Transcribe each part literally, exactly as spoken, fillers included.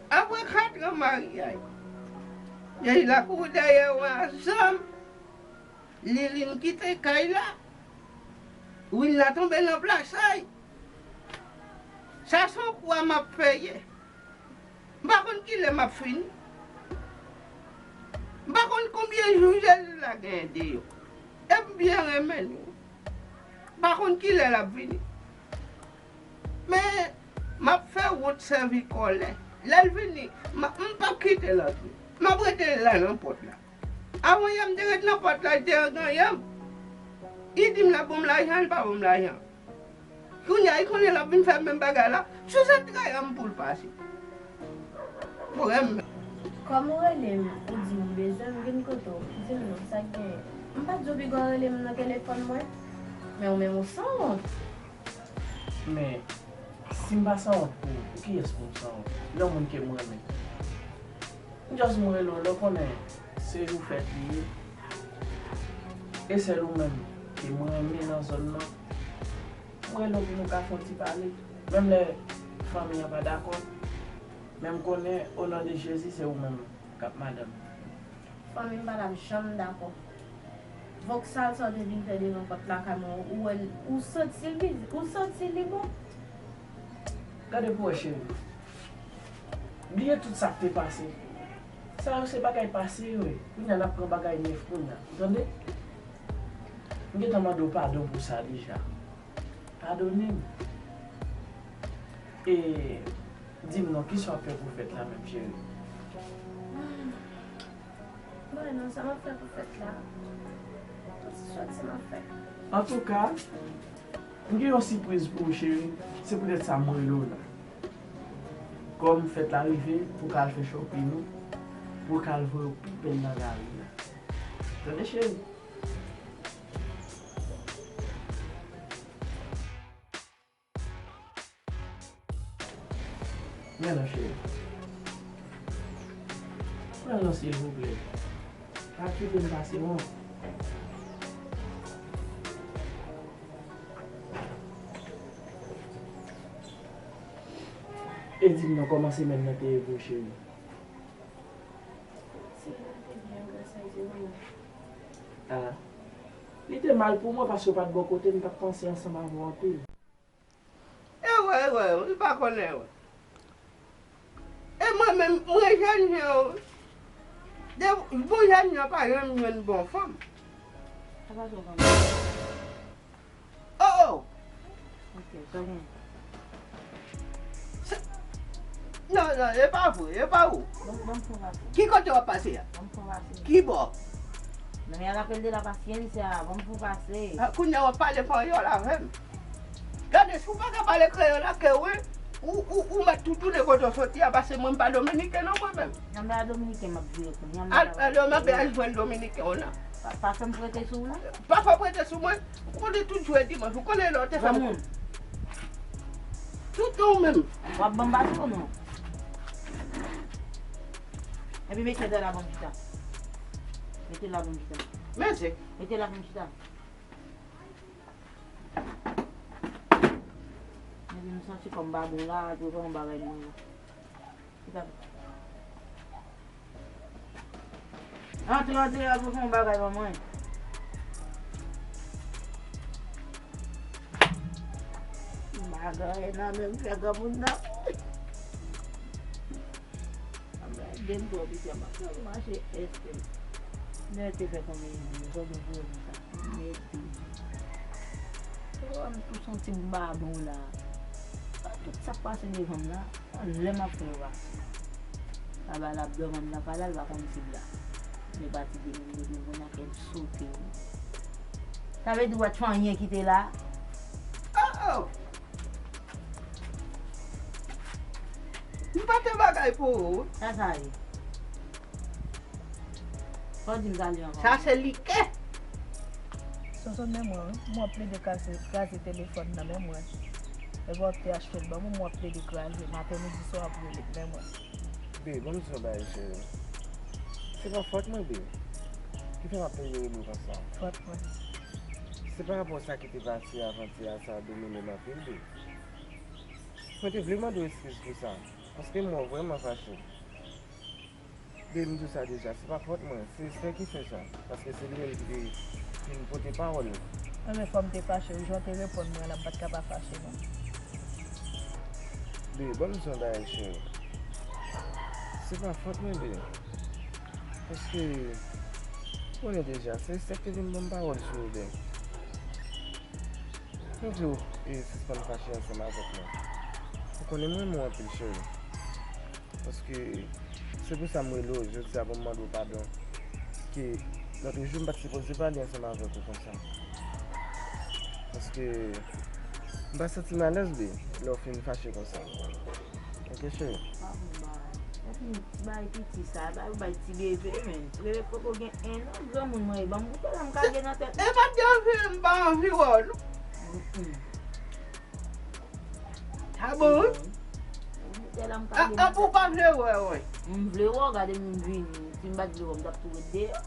Apre kat an maryaj, Jezi la kouri dèyè w a zam. Liline kite kay la. Wilna tonbe nan plasay. Sa se yon kou a m ap peye. M pa konn kilè m ap fini. M pa konn konbyen jou Jezi la genyen deyò. E m byen renmen l wi. M pa konn kilè l ap vini. Men, m ap fè wout sèvi kòlè. Lè l vini, m, m p ap kite l antre. M ap rete la nan pòt la. Avan yè m te ret nan pòt la, li te reganyan m. Li di m l ap ban m lajan, li pa ban m lajan. Kounye a, li konnen l ap vin fè menm bagay la. Sou zantray an m pou l pase. Pou renmen. Kòm ou rele m, ou di m ou bezwen m, vin kote w. Di m non, sa k genyen? M pa t di w piga w rele m nan telefòn mwen? Men ou menm ou sanwont. Men, si m pa sanwont pou ou, pou kiyès pou m sanwont? Lè yon moun ke m renmen. M just m rele w, lè w konnen se jou fèt li ye. E sèl ou menm ke m renmen nan zòn nan. M rele w pou nou ka fè yon ti pale. Menm lè fanmi an pa dakò, men m konnen, o non de Jezi, se ou menm k ap madanm. Fanmi m pa t ap janm dakò. Voksal sa w te vin fè devan pòt lakay mwen, ou wè l, ou santi l bizi, ou santi li bon? Gade pou w wè, cheri. Bliye tout sa k te pase. Sa yo se bagay pase yo ye. Kounye a n ap pran bagay nèf kounye a. Ou tande? M gentan mande w padon pou sa deja. Padone m. E di m non, kisa w ap fè pou fèt la menm, cheri? Bon, non, sa m ap fè pou fèt la? Yon ti sòti m ap fè. Antouka, m gen yon sipriz pou ou, cheri. Se poutèt sa m rele w la. Kòm fèt la rive, pou w ka al fè shopping ou, pou w ka al voye w pi bèl nan lari a. Tande, cheri? Men non, cheri. Pran non, silvouplè. Pa kite m pase wont. E di m non, kòman semèn nan te ye pou ou, cheri? Semèn nan te byen, gras a Dye, wi. Ah. Li te mal pou mwen paske w pa t bò kote m, m t ap panse ansanm avè w anpil. Ewe, ewe, li pa konn ewe. E mwen menm, mwen jèn jan yo. De, bon jèn jan pa janm jwenn bon fanm. Sa pa jwenn fanm. Oh, oh. Ok, sa gen. Sa, non, non, e pa vre, e pa ou. Ban m, ban m fè yon pase. Ki kote w ap pase a? Ban m fè yon pase. Ki bò? Non, men y ap apèl de la Paciencia, ban m fè yon pase. Ah, kounye a w ap pale panyòl avè m. Gade, si w pa ka pale kreyòl ak kè w, ou, ou, ou mèt tou tounen kote w soti a, paske mwen m pa dominiken non mwen menm. Janm la dominiken m ap vire kounye a, m Al, al, m ap al jwenn dominiken w nan. Pa, pa fè m prete sou ou non. Pa fè prete sou mwen. Ou konnen tout jou e dimanch, ou konnen lè w te fè m. Granmoun. Tout non menm. W ap ban m pase ou non? Epi mete dada ban m chita. Mete la ban m chita. Mete. Mete la ban m chita. Epi m santi kòm babon la, tou fè yon bagay mwen. Antre, antre, antre, fè yon bagay ban mwen. Bagay nan menm fè granmoun nan. Anben, de m twò piti, m ap fè mache èske. Lè te fè konbyen jou, konbyen jou sa? Mete. Ou wè m tou santi m babon la. Tout sa k pase devan m la. Lè m ap fè yon vaksin, kaba l ap dòmi anndan kay la, l pa konn si l la. Men pati de menm de devan nan kè m sote wi. Sa vle di w pa t fè anyen ki te la? Oh, oh! M pa t fè bagay pou ou. Sa sa ye? Fò w di m sa li ankò. Sa se likè. Sonson, men mwen wi. Mwen ap plede kraze, kraze telefòn nan men mwen. Epi w ap te achte l ban mwen, mwen ap plede kraze. Maten, midi, swa, w ap rele m, men mwen. Babe, ban m di w yon bagay, cheri. Se pa fòt mwen, babe. Ki fè m ap plede rele w konsa? Fòt mwen. Se pa rapò sa ki te pase avantyè a, sa domine m anpil, babe. Mwen te vle mande w eskiz pou sa. Paske m wè w vrèman fache. Babe, m di w sa deja, se pa fòt mwen, se Esther ki fè sa. Paske se li menm ki te vin pote pawòl. Ebyen, fò m te fache wi, jan w te reponn mwen la, m pa t ka pa fache non. Babe, ban m di w yon bagay, cheri. Se pa fòt mwen, babe. Paske, ou konnen deja, se Esther ki te vin ban m pawòl sou ou, babe. M di w, e, sispann fache ansanm avèk mwen. Ou konnen m renmen w anpil, cheri. Paske se pou sa m rele w jodi a pou m mande w padon. Ke lòt jou m pa t sipoze pale ansanm avèk ou konsa. Paske m pa santi m alèz, babe, lè w fin fache konsa. Ok, cheri. Pa bon bagay. Epi ti bagay piti sa, bay ou bay ti bebe, men. Ti bebe poko gen en an, granmoun mwen ye. Ban m goute la, m ka gen nan tèt. E pa t gen anvi, m pa anvi wè w, non. Mm-mm. Sa bon, wi. Goute la, m ka A, gen a, nan pou w tèt. Pa vle wè, wè. M vle wè w, gade m vini. Si m pa t vle wè, m t ap tou ret deyò.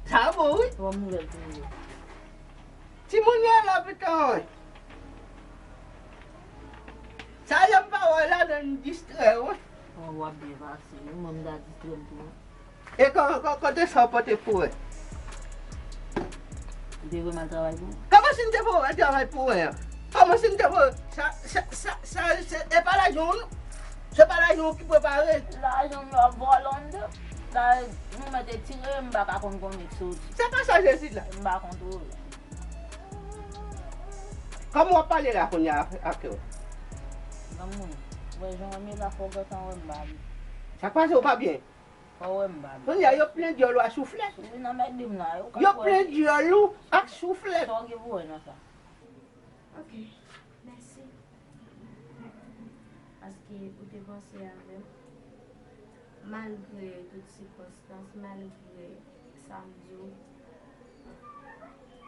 Sa bon, wi. Ban m nouvèl ti bebe. Timoun yo la pikan, wi. Sa yo m pa wè la nan distrè, wi. Bon, w ap byen pase, wi. Mwen, m ta distrè m tou, wi. E kò-, kò-, kote sa w pote pou wè? Ou te voye m al travay pou ou? Kòman si m te voye w al travay pou wè an? Kòman si m te voye w? Sa, sa, sa, sa, se, e pa lajan w, non. Se pa lajan w ki prepare. Lajan m yo ap vòlonde. La, nou mèt etire, m pa ka konn konbyen k soti. Se pa sa Jezi la. M pa kontwole. Kòman w ap pale la kounye a ak yo? Granmoun, wè jan w renmen la fò w gentan wè m ba li. Sa k pase w pa byen? Fò w wè m ba li. Kounye a yo plen dyòl ou ak souflèt. Ou vin anmède m la, yo ka Yo plen dyòl ou ak souflèt. Sa w gen pou wè nan sa? Ok, mèsi. Paske ou te panse avè m. Malgre tout sikonstans, malgre sa m di w,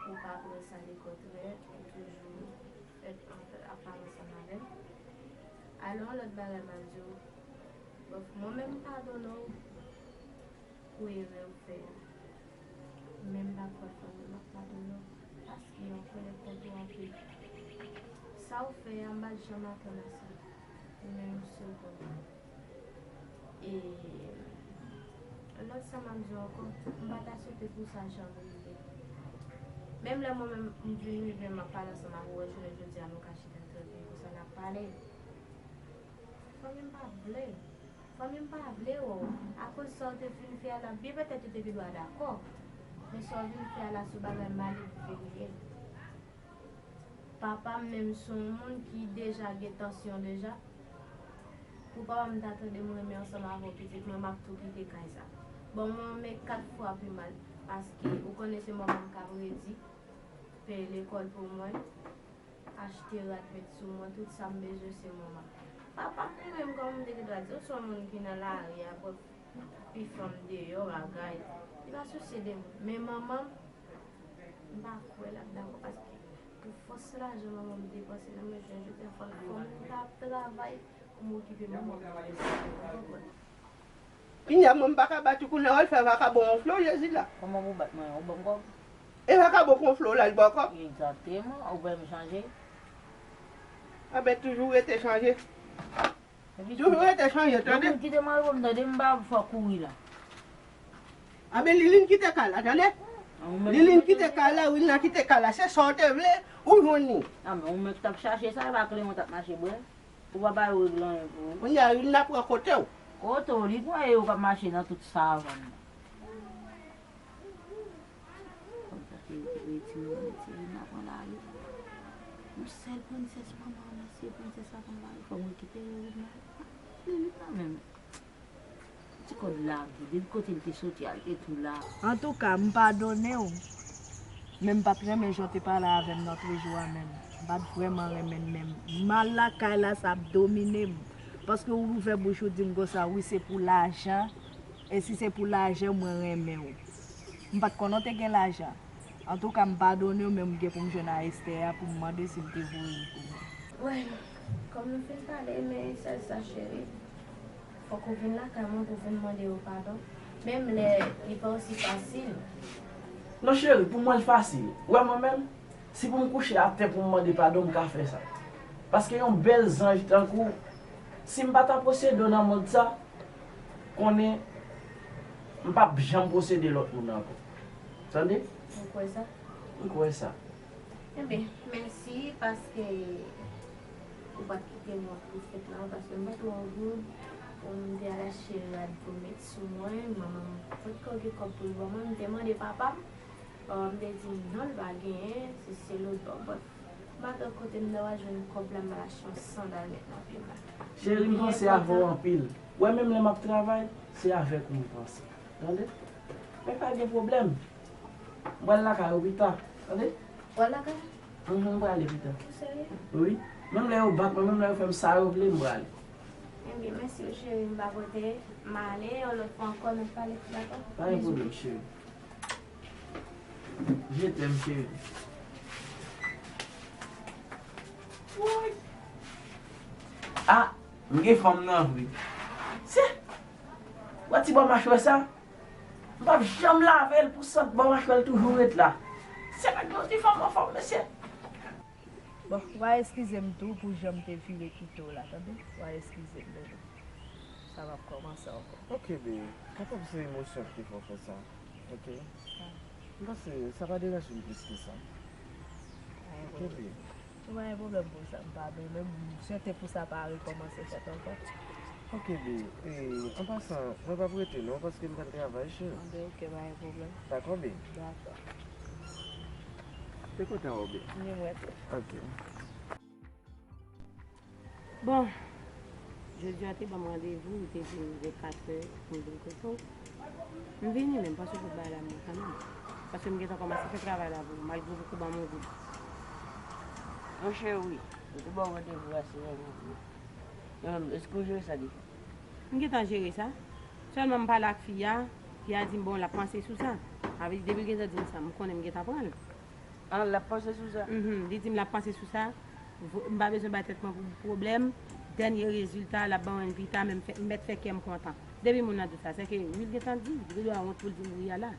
ou pa pran sa le kontrè, ou toujou fèt ap pale ansanm avè m. Alò, yon lòt bagay m ap di w, bòf, mwen menm m padone w pou erè w fè a. Men m pa kwè fanmi m ap padone w, paske yon kolèg kont ou anpil. Sa w fè a, m pa t janm atann a sa, ni menm yon segonn. E lòt sa m ap di w ankò, m pa ta swete pou sa janm rive. Menm lè mwen menm m vin rive, m ap pale ansanm avè w, wè jounen jodi a nou ka chita trè byen konsa n ap pale. Fanmi m pa vle. Fanmi m pa vle wè w. Akoz sa w te vin fè a la, byen petèt yo te gendwa dakò. Men sa w vin fè a la se yon bagay malelve li ye. Papa m menm se yon moun ki deja gen tansyon deja. Pou papa m ta tande m renmen ansanm avè w pitit mwen, m ap tou kite kay sa. Bon, mwen renmen kat fwa pi mal. Paske ou konnen se manman m k ap redi, peye lekòl pou mwen, achte rad, met sou mwen, tout sa m bezwen se manman. Papa m li menm, kòm m te gendwa di w, se yon moun ki nan lari a, bòf, pi fanm deyò, bagay. Li pa sousye de mwen. Men manman m, m pa kwè l ap dakò paske pou fòs lajan manman m depanse nan men jounen jodi a, fò, fò m ta ap travay pou m okipe manman m. Ou konprann? Kounye a mwen m pa ka bat ou kounye a, w al fè vakabon wonfle w Jezi la. Kòman pou w bat mwen? Ou ban m kòb? E vakabon k wonfle w la, l ba w kòb? Egzakteman, ou bay m chanje. Anben toujou rete chanje. Epi Toujou rete chanje, yon tande? Moun kite mari pou m tande, m pa fè kouri la. Anben Liline kite kay la, tande? Liline kite kay la, Wilna kite kay la. Se sa w te vle, ou jwenn li. Anben ou menm k t ap chache sa, e pa Clément t ap mache bwè. Ou pa ba yo regle anyen pou ou. Kounye a Wilna pran kote w. Kote w, li pran e yo k ap mache nan tout savann nan. Kòm sa se yo ki voye timoun an, ti Wilna pran lari. Yon sèl prensès manman an, mesye, prensès la pran lari. Fò m rekipere Wilna. Li, li pa menm. Ti kòd lage, depi kote l te soti a, l te tou la. Antouka, m padone w. Men m pa t renmen jan w te pale avè m nan twojou a menm. M pa t vrèman renmen l menm. M al lakay la, sa ap domine m. Paske ou ouvè bouch ou di m konsa, wi, se pou lajan. E si se pou lajan, mwen renmen w. M pa t konnen w te gen lajan. Antouka, m padone w, men m gen pou m jwenn a Esther a pou m mande si l te voye l pou mwen. Wè, kòm nou fin pale, men sèl sa, cheri. Fòk ou vin lakay mwen pou vin mande yo padon, menm lè li pa osi fasil. Non cheri, pou mwen l fasil. Ou wè mwen menm, si pou m kouche atè pou m mande padon, m ka fè sa. Paske yon bèl zanj tankou w, si m pa ta pwosede w nan mond sa, konnen m p ap janm pwosede lòt moun ankò. Tande? Ou kwè sa? M kwè sa. Enben, mèsi paske ou pa t kite m ap pou fèt la, paske m pa t wè yon goud pou m te al achte rad pou m met sou mwen, manman m potko gen kòb pou l ban mwen, m te mande papa m, papa m te di m non, l pa genyen, se sèl lòt bò, but m pa t wè kote m ta va jwenn kòb la, m ta al achte yon sandal met nan pye m la. Cheri, m panse avè w anpil. Ou wè, menm lè m ap travay, se avèk ou m panse. Tande? Men pa gen pwoblèm. M pral lakay ou pita. Tande? Ou pral lakay? Mhm, m prale pita. Ou serye? Wi. Menm lè yo bat mwen, menm lè yo fè m sa yo vle, m prale. Ebyen, mèsi, cheri, m pa pote. M ale, yon lòt fwa ankò, n ap pale, dakò? Pa gen pwoblèm, cheri. Je t'aime, cheri. Woy! Ah, m gen fanm nan vre. Se, wè ti bò machwè sa? M p ap janm lave l pou sant bò machwè l toujou ret la. Se nèg yo ti fanm anfòm, mesye. Bon, w a eskize m tou pou jan m te vire kite w la, tande? W a eskize m, bebe. Sa p ap kòmanse ankò. Ok, babe. Kapab se emosyon ki te fè w fè sa. Ok? Ah. M panse sa pa deranje m plis ke sa. Pa gen pwoblèm. Ok, babe. Ou pa gen pwoblèm pou sa, m pa vle menm, m swete pou sa pa rekòmanse fèt ankò. Ok, babe. E, an pasan, mwen p ap rete non, paske m pral travay, cheri. Anben, ok, pa gen pwoblèm. Dakò, babe? Dakò. Te kontan wè w, babe. Ni mwen tou. Ok. Bon, jodi a te ban m randevou, li te di m vennkat è pou m vin kote w. M vini, men m panse tout bagay la mwen kanmenm. Paske m gentan kòmanse fè travay la pou ou, malgre ou poko ban m yon goud. Monchè, wi, m te ba w randevou a, se randevou. Men, èske w jere sa deja? M gentan jere sa. Sèlman m pale ak fi a, fi a di m, bon, l ap panse sou sa. Sa vle di, depi l gentan di m sa, m konnen m gentan pran l. Ah, l ap panse sou sa? Mhm, li di m l ap panse sou sa. Vo-, m pa bezwen bay tèt mwen pou pwoblèm. Dènye rezilta, l ap ban mwen l pita, men m fè, m mèt fè kè m kontan. Depi moun nan di sa, sèke wi, l gentan di, li dwe wont pou l di m wi a la.